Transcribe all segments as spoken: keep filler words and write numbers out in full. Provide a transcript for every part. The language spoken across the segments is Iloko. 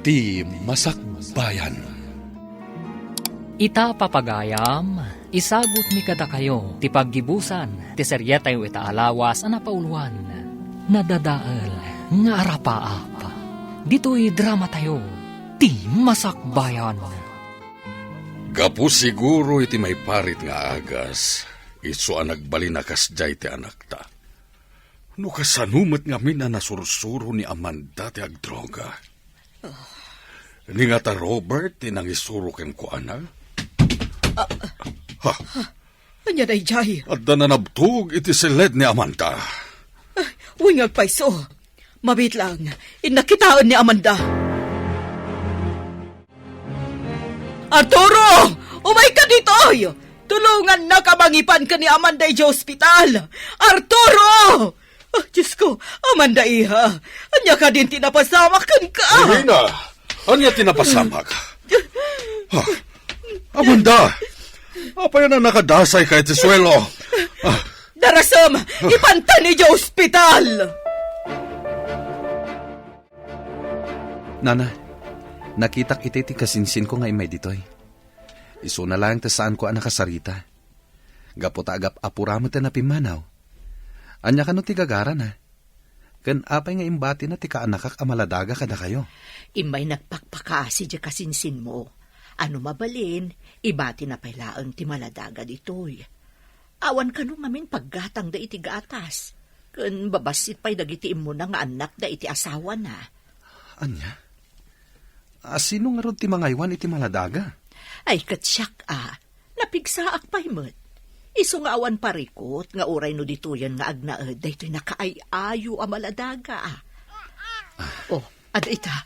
Ti Masakbayan. Ita, papagayam, isagutmi kadakayo ti paggibusan ti serietayo ita a lawas a napauluan, Nadadael nga Arapaap. Ditoy dramatayo, Ti Masakbayan. Gapu siguro iti maiparit nga agas, isu a nagbalin a kasdiay ti anakta. No kasano met ngamin a nasursuro ni Amanda ti agdroga? Ni ngata Robert ti nangisuro kenkuana? Ha? Ania daydiay? Adda nanabtog iti siled ni Amanda. Wen nga agpayso. Mabiit lang, innak kitaen ni Amanda. Arturo! Umayka ditoy! Tulongannaka mangipan ken ni Amanda idiay ospital! Arturo! Ah, Diyos ko, Amanda, iha, ania kadin ti napasamak kenka? Regina, ania ti napasamak? Ha? Amanda, apay a nakadasayka iti suelo? Ah. Darasem, ipanta idiay ospital! Nana, nakitak iti ti kasinsinko nga immay ditoy. Isuna laeng ti saanko a nakasarita. Gapu ta agap-apura met ti napimmanaw. Ania kano ti gagarana? Ken apay nga imbatina ti kaanakak a maladaga kadakayo? Immay nagpakpakaasi diay kasinsinmo. A no mabalin, ibatina pay laeng ti maladaga ditoy. Awan kano ngamin paggatangda iti gatas. Ken babassit pay dagiti immuna nga annakda iti asawana. Ania? A, sino ngarud ti mangaywan iti maladaga? Ay, ket siak a, napigsaak pay met. Isu nga awan parikut nga uray no ditoyen nga agnaed daytoy nakaay-ayo a maladaga. Oh, adda ita.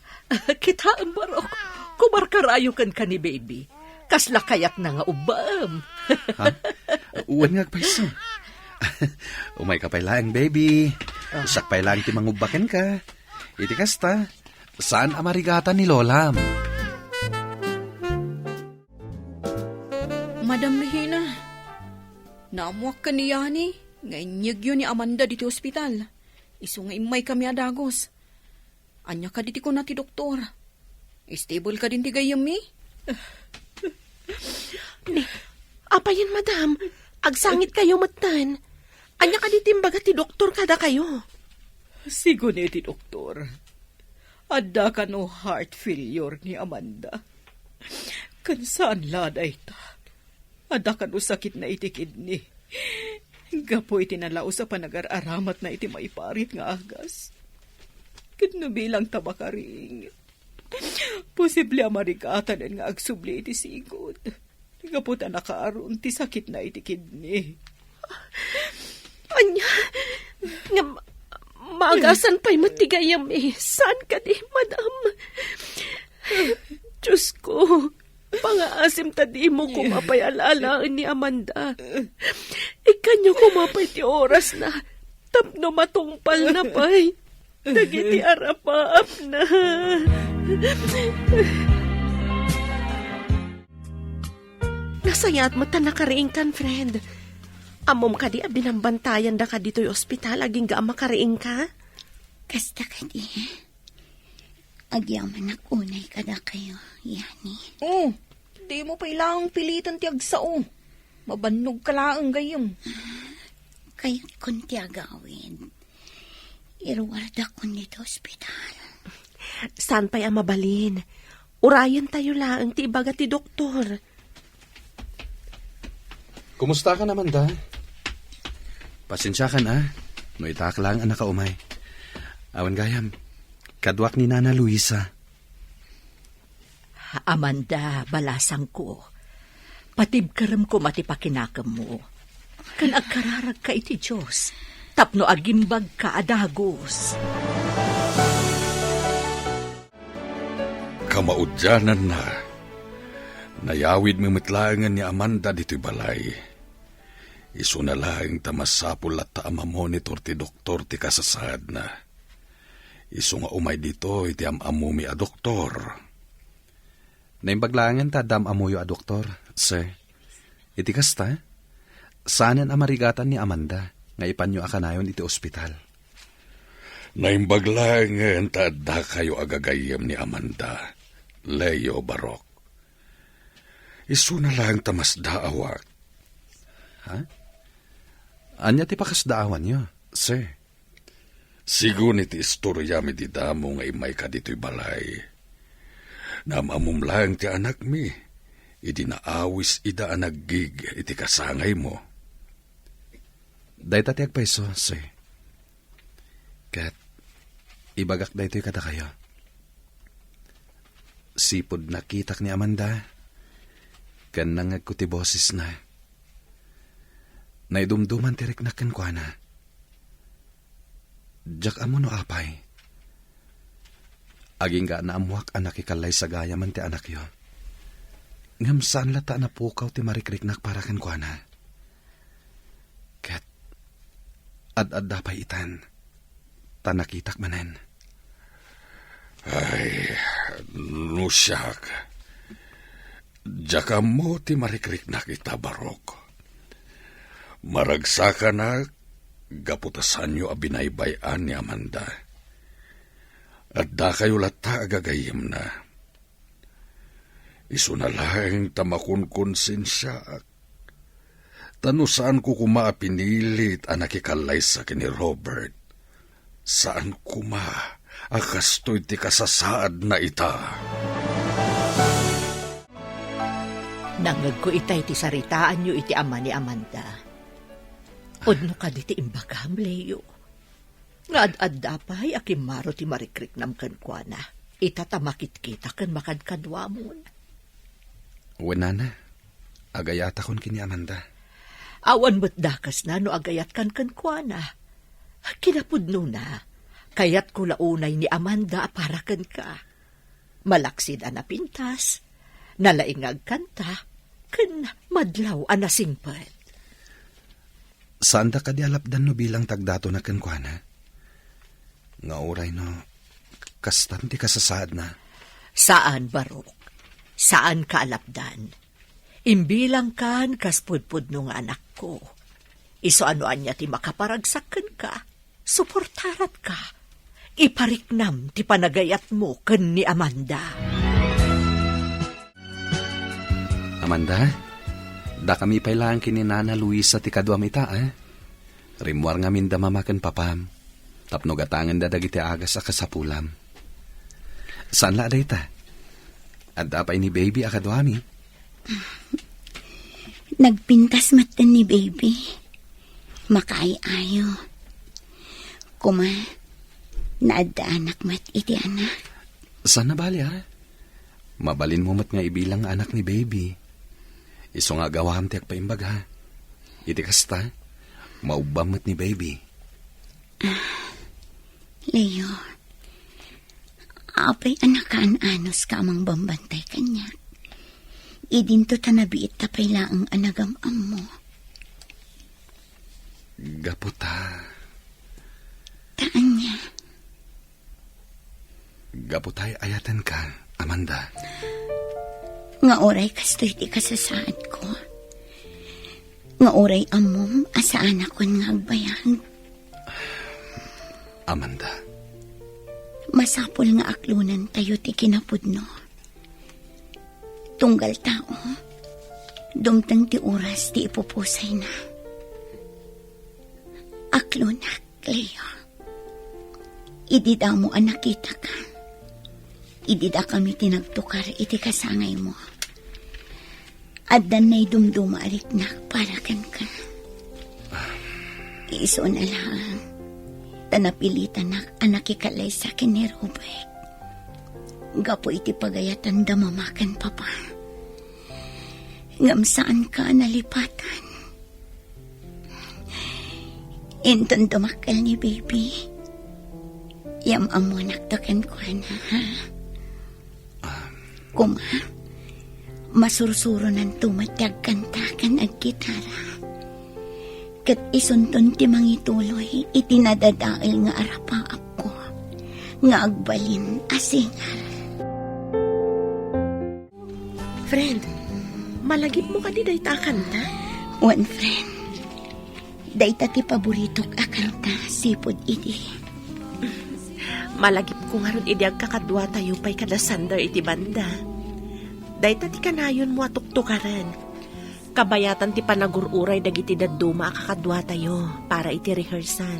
Kitaem, barok. Kumarkarayo kenka ni baby. Kasla kayatna nga ubbaem. Ha? Wen nga agpayso. Umayka pay laeng, baby. Ah. Siak pay laeng ti mangubba kenka. Iti kasta, saan a marigatan ni lolam. Madam Regina, naammoak ken ni Yani nga inyegyo ni Amanda ditoy ospital. Isu nga immaykami a dagus. Ania kadi ti kuna ti doktor? Stable kadin ti gayyemmi? Ni, apayen, madam? Agsangitkayo metten. Ania kadi ti imbaga ti doktor kadakayo? Sigun iti doktor, adda kano heart failure ni Amanda. Ken saan la dayta. Adda kano sakitna iti kidney. Gapu iti nalaus a panagar-aramatna iti maiparit nga agas. Ket no bilang ta makaring, posible a marigatanen nga agsubli iti sigud. Gapu ta nakaaron ti sakitna iti kidney. Ania? Nga ma-, maagasan pay met ti gayyem, eh. Saan kadi, madam? Diyos ko, pangaasim ta dimo koma pay alaalaen ni Amanda. Ikkanyo koma pay ti orasna tapno matungpalna pay dagiti arapaapna. Nasayaat met ta nakariingkan, friend. Ammom kadi a binambantayandaka ditoy ospital agingga a makariingka? Kasta kadi. Agyamanak unay kadakayo, Yani. Oh, dimo pay laeng piliten ti agsao. Mabannogka laeng gayyem. Kayatkon ti agawid. Iruardakon ditoy ospital. Saan pay a mabalin? Urayentayo laeng ti ibaga ti doktor. Kumustakan, Amanda? Pasensiakan, a, no itaak laeng a nakaumay. Awan gayam, kaduak ni Nana Luisa. Amanda, balasangko, patibkerem koma ti pakinakemmo, ken agkararagka iti Dios tapno agimbagka a dagus. Kamaudiananna, nayawid met laengen ni Amanda ditoy balay. Isuna laeng ta masapul latta a mamonitor ti doktor ti kasasaadna. Isu nga umay ditoy ti am-ammomi a doktor. Naimbag laengen ta adda am-ammoyo a doktor, sir. Iti kasta, saanen a marigatan ni Amanda nga ipanyo a kanayon iti ospital. Naimbag laengen ta addakayo a gagayyem ni Amanda, Leo, Barok. Isuna laeng ta masdaawak. Ha? Ania ti pakasdaawanyo, sir? Sigun iti istoriam idi damo nga immayka ditoy balay, naam-ammom laeng ti anakmi idi naawis ida a naggig iti kasangaymo. Dayta ti agpayso, sir. Ket ibagak daytoy kadakayo. Sipud nakitak ni Amanda, ken nangngegko ti bosesna, naidumduman ti riknak kenkuana. Diak ammo no apay. Agingga naammoak a nakikallaysa gayamen ti anakyo. Ngem saan latta a napukaw ti marikriknak para kenkuana. Ket ad-adda pay itan, ta nakitak manen. Ay, no siak, diak ammo ti marikriknak ita, Barok. Maragsakanak gapu ta saanyo a binaybay-an ni Amanda. Addakayo latta a gagayyemna. Isuna laeng ta makonkonsensiaak. Ta no saanko koma a pinilit a nakikallaysa ken ni Robert, saan koma a kastoy ti kasasaadna ita. Nangngegko itay ti saritaanyo iti ama ni Amanda. Pudno kadi ti imbagam, Leo, nga ad-adda pay a kimmaro ti marikriknam kenkuana, ita ta makitkita ken makadkaduamon? Wen, nana, agayatakon ken ni Amanda. Awan met dakesna no agayatkan kenkuana. Kinapudnona, kayatko la unay ni Amanda a para kenka. Malaksid a napintas, nalaing nga agkanta, ken madlaw a nasingpet. Saanda kadi a lapdan no bilang ti agdatona kenkuana? Nga uray no kastan ti kasasaadna? Saan, Barok. Saanka a lapdan. Imbilangkan kas pudpudno nga anakko. Isu a no ania ti makaparagsak kenka, suportaratka. Ipariknam ti panagayatmo ken ni Amanda. Amanda, dakami pay laeng ken ni Nana Luisa ti kaduam ita, a? Rimmuar ngamin da mama ken papam, tapno gatangenda dagiti agas a kasapulam. Saan la a dayta? Adda pay ni baby a kaduami? Nagpintas metten ni baby. Makaay-ayo. Kuma, naaddaanak met iti anak. Saan a bali, a? Mabalinmo met nga ibilang nga anak ni baby. Isu nga agawam ti agpaimbag, a? Iti kasta, maubbam met ni baby. Leo, apay a nakaan-anos ka a mangbambantay kaniak? Idinto ta nabiit ta pay laeng a nagam-ammo. Gapu ta. Ta ania? Gapu ta ay-ayatenka, Amanda. Nga uray kastoy ti kasasaadko. Nga uray ammom a saanakon nga agbayag. Amanda. Masapul nga aklonentayo ti kinapudno. Tunggal tao, dumteng ti oras ti ipupusayna. Aklonak, Leo. Idi damo a nakitaka, idi dakami ti nagtukar iti kasangaymo, addan naidumduma a riknak para kenka. Isuna laeng ta napilitanak a nakikallaysa ken ni Robert gapu iti pagayatan da mama ken papa. Ngem saanka a nalipatan. Inton dumakkel ni baby, yam-ammonakto kenkuana, ha? Kuma, masursuronanto met ti agkanta ken aggitara. Ket isunton ti mangituloy iti nadadael nga arapaapko nga agbalin a singer. Friend, malagipmo kadi dayta a kanta? Wen, friend. Dayta ti paboritok a kanta, sipud idi. Malagipko ngarud idi agkakaduatayo pay kada Sander iti banda. Dayta ti kanayonmo a tuktokaren. Kabayatan ti panagur-uray dagiti dadduma a kakaduatayo para iti rehearsal.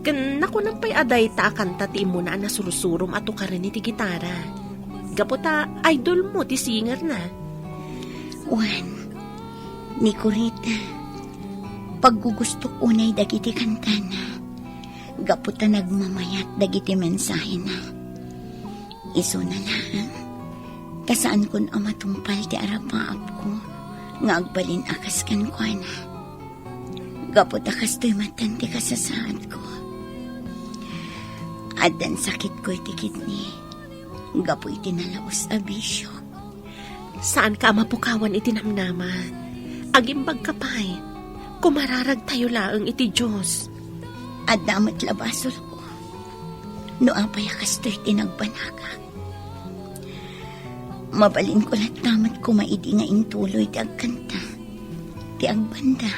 Ken nakunam pay a dayta a kanta ti immuna a nasursurom a tukaren iti gitara. Gapu ta idolmo ti singerna. Wen, ni Corita, paggugustok unay dagiti kantana. Gapu ta nagmamayat dagiti mensahena. Isuna laeng, ta saankon a matungpal ti arapaapko nga agbalin a kas kenkuana. Gapu ta kastoy met ti kasasaadko. Addan sakitko iti kidney gapu iti nalaus a bisio. Saanka a mapukawan iti namnama. Agimbagka pay. Kumararagtayo laeng iti Dios. Adda met la basolko no apay a kastoy ti nagbanagak. Mabalinko latta met koma idi nga intuloy ti agkanta, ti agbanda.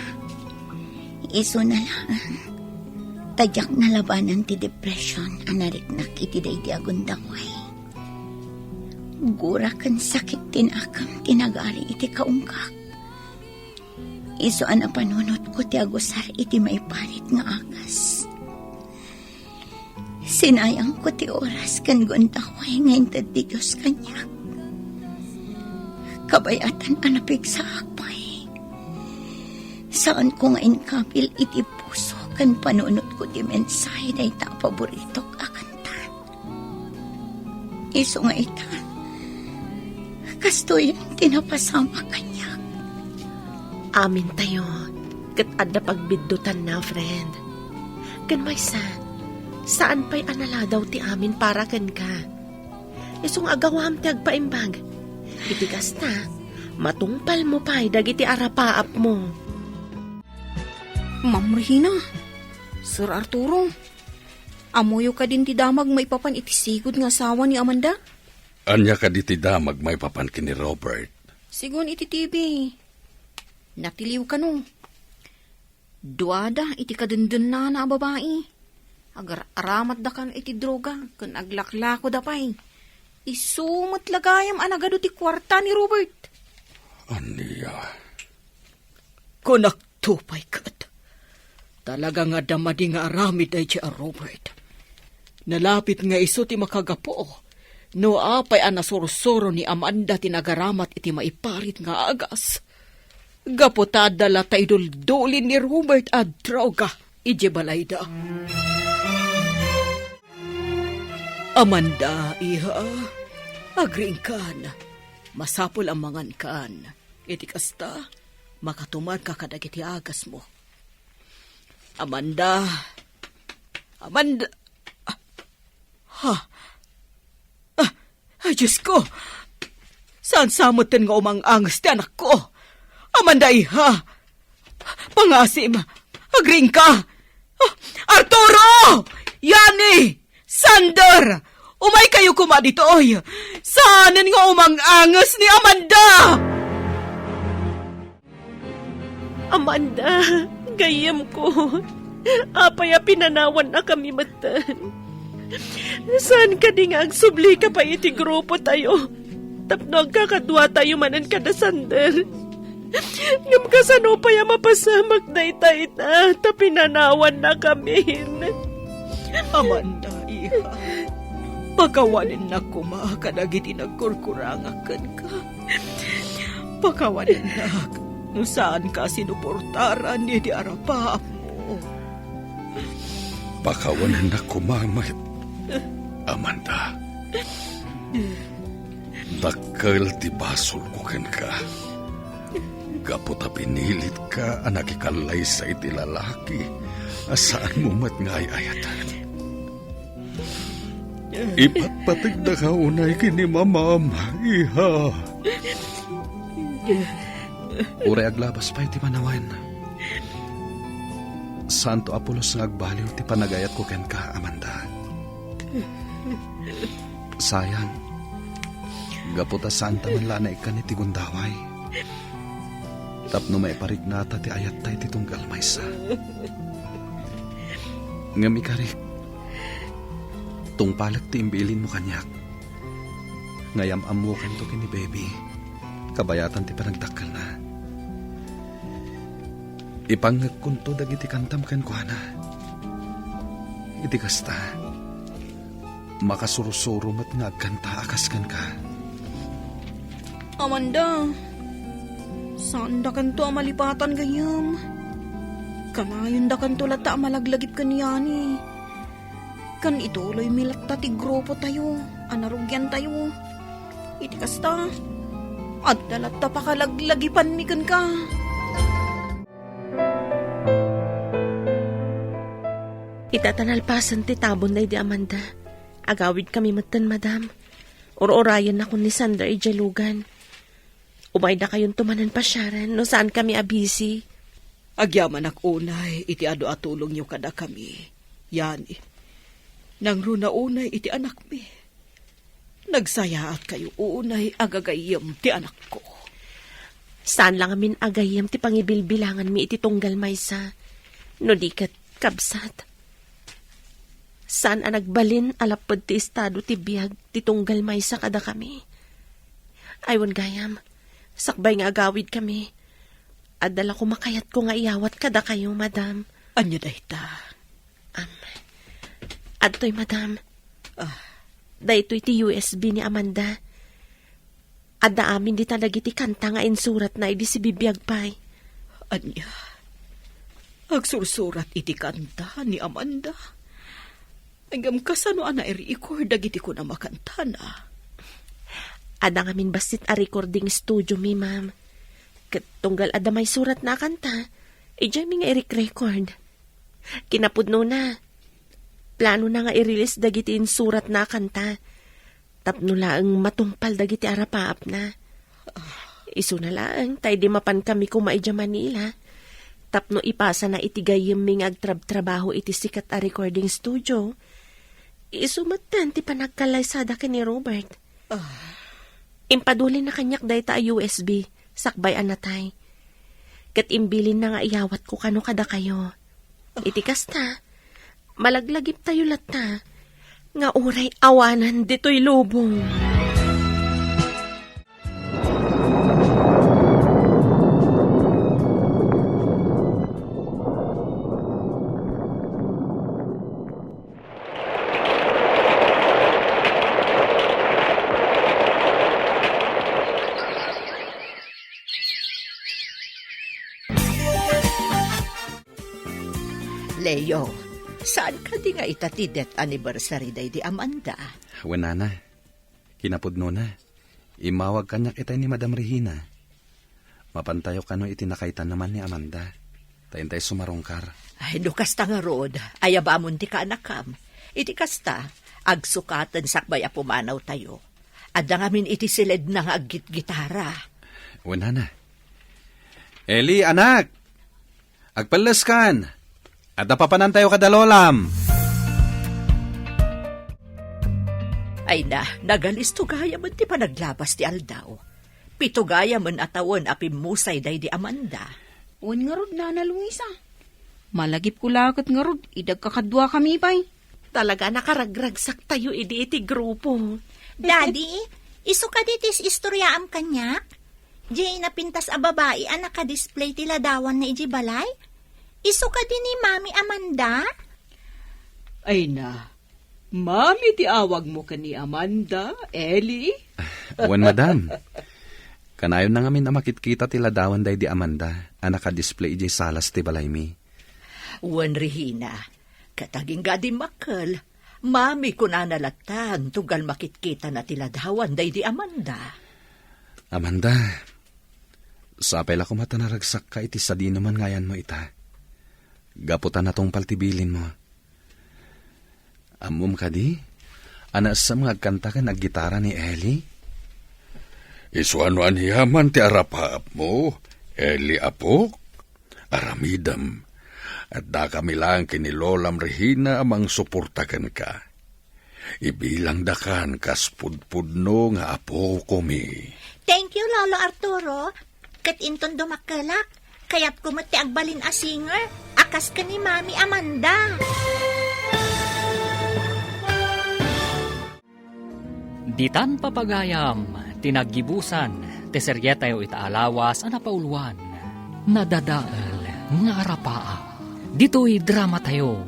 Isuna laeng, ta diak nalabanan ti depression a nariknak iti daydi a gundaway. Gura ken sakit ti nakem ti nagari iti kaungkak. Isu a napanunotko ti agusar iti maiparit nga agas. Sinayangko ti oras ken gundaway nga inted ti Dios kaniak. Kabayatan a napigsaak pay. Saanko nga inkabil iti puso ken panunotko ti mensahe dayta a paboritok a kanta. Isu nga ita, kastoy ti napasamak kaniak. Amintayo, ket adda pagbiddutanna, friend. Ken maysa, saan pay a naladaw ti amin para kenka. Isu nga agawam ti agpaimbag. Iti kasta, matungpalmo pay dagiti arapaapmo. Ma'am Regina, Sir Arturo, ammoyo kadin ti damag maipapan iti sigud nga asawa ni Amanda? Ania kadi ti damag maipapan ken ni Robert? Sigun iti T V, natiliw kano. Duada iti kadendennana a babai. Agar-aramatda kan iti droga ken aglaklakoda pay. Isu met la gayam a nagadu ti kuarta ni Robert. Ania? Kunakto pay ket, talaga nga adda madi nga aramid daydiay a Robert. Nalapit nga isu ti makagapu no apay a nasursuro ni Amanda ti nagaramat iti maiparit nga agas. Gapu ta adda la ta idulduli ni Robert a droga idiay balayda. Amanda, iha, agriingkan. Masapul a mangankan. Iti kasta, makatumadka kadagiti agasmo. Amanda. Amanda. Ha? Ah, ay, Diyos ko! Saan sa metten nga umang-anges ti anakko? Amanda, iha! Pangasim! Agriingka! Ah, Arturo! Yani! Sander! Umaykayo koma ditoy! Saanen nga umang-anges ni Amanda! Amanda, gayyemko, apay a pinanawannakami metten? Saan kadi nga agsublika pay iti grupotayo tapno agkakaduatayo manen kada Sander? Ngem kasano pay a mapasamak dayta ita ta pinanawannakamin? Amanda, iha, pakawanennak koma kadagiti nagkurkurangak kenka. Pakawanennak no saanka a sinuportaran idi arapaapmo. Pakawanennak koma met, Amanda. Dakkel ti basolko kenka. Gapu ta pinilitka a nakikallaysa iti lalaki a saanmo met nga ay-ayaten. Ipatpategdaka unay ken ni Mamam, iha. Uray aglabas pay ti manawen, saanto a pulos nga agbaliw ti panagayatko kenka, Amanda. Sayang, gapu ta saanta man la a naikkan iti gundaway tapno maiparignata ti ayatta iti tunggal maysa. Ngem ikarik, Tungpalek ti imbilinmo kaniak. Nga yam-ammokanto ken ni Baby, kabayatan ti panagdakkelna. Ipangngegkonto dagiti kantam kenkuana. Iti kasta, makasursuro met nga agkanta a kas kenka. Amanda, saandakanto a malipatan gayyem. Kanayondakanto latta a malaglagip ken ni Yani. Ken ituloymi latta ti grupotayo a narugiantayo. Iti kasta, adda latta pakalaglagipanmi kenka. Ita ta nalpasen ti tabon daydi Amanda, agawidkami metten, madam. Ur-urayennakon ni Sander idiay lugan. Umaydakayonto manen pasiaren no saankami a busy. Agyamanak unay iti adu a tulongyo kadakami, Yani. Nangruna unay iti anakmi. Nagsayaatkayo unay a gagayyem ti anakko. Saan la ngamin a gayyem ti pangibilbilanganmi iti tunggal maysa, no di ket kabsat. Saan a nagbalin a lapped ti estado ti biag ti tunggal maysa kadakami. Ay, wen gayam, sakbay nga agawidkami, adda la koma kayatko nga iyawat kadakayo, madam. Ania dayta? Am, adtoy, madam. Ah. Daytoy ti U S B ni Amanda. Adda amin dita dagiti kanta nga insuratna idi sibibiag pay. Ania? Agsursurat iti kanta ni Amanda? Ngem kasano a nai-record dagiti kunam a kantana? Adda ngamin bassit a recording studio mi, ma'am. Ket tunggal adda maisuratna a kanta, idiaymi nga irek-record. Kinapudnona, planona nga i-release dagiti insuratna a kanta tapno laeng matungpal dagiti arapaapna. Isuna laeng ta idi mapankami koma idiay Manila tapno ipasana iti gayyemmi nga agtrabtrabaho iti sikat a recording studio, isu metten ti panagkallaysada ken ni Robert. Ah. Impadulinna kaniak dayta a U S B sakbay a natay. Ket imbilinna nga iyawatko kano kadakayo. Iti kasta, malaglagiptayo latta nga uray awanan ditoy lubong. Leo, saan kadi nga ita ti death anniversary daydi Amanda? Wen, nana. Kinapudnona, immawag kaniak itay ni Madam Regina. Mapantayo kano iti nakaitan naman ni Amanda. Ta intay sumarungkar. Ay, no kasta ngarud, ayabamon ti kaanakam. Iti kasta, agsukaten sakbay a pumanawtayo. Adda ngamin iti siledna nga aggitgitara. Wen, nana. Eli, anak! Agpelleskan! Adda papanantayo kada lolam! Ay na, nagalisto gayamen ti panaglabas ti aldaw. Pito gayamen a tawen a pimmusay daydi Amanda. Wen ngarud, Nana Luisa. Malagipko la ket ngarud, idi agkakaduakami pay. Talaga, nakaragragsaktayo idi iti grupo. Daddy, isu kadi ti is-istoryaam kaniak? Diay napintas a babai a nakadisplay ti ladawanna idiay balay? Isu kadi ni Mami Amanda? Ay na, Mami ti awagmo ken ni Amanda, Eli? Wen, madam. Kanayon na ngamin a makitkita ti ladawan daydi Amanda a nakadisplay idiay salas ti balaymi. Wen, Regina, ket agingga dimmakkel, Mami, kunana lattan, tunggal makitkitana ti ladawan daydi Amanda. Amanda, sapay la koma ta naragsakka iti sadinoman nga ayanmo ita. Gapu ta natungpal ti bilinmo. Ammom kadi a naessem nga agkanta ken aggitara ni Eli? Isuan no aniaman ti arapaapmo, Eli, apok? Aramidem, addakami laeng ken ni Lolam Regina a mangsuporta kenka. Ibilangdakan kas pudpudno nga apokomi. Thank you, Lolo Arturo. Ket inton dumakkelak, kayatko met ti agbalin a singer a kas ken ni Mami Amanda. Ditan papagayam ti naggibusan ti serietayo ita a lawas a napauluan, Nadadael nga Arapaap. Ditoy dramatayo,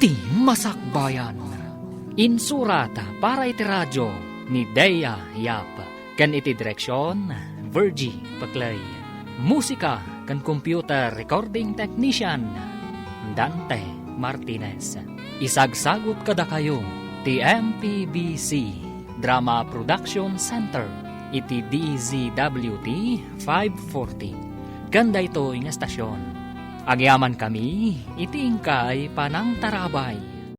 Ti Masakbayan. Insurat para iti radio ni Dea Yap, ken iti direksion, Virgie Paclay. Musika ken computer recording technician, Dante Martinez. Isagsagut kadakayo ti M P B C Drama Production Center iti D Z W T five forty. Ken daytoy nga estasion, agyamankami iti inkay panangtarabay.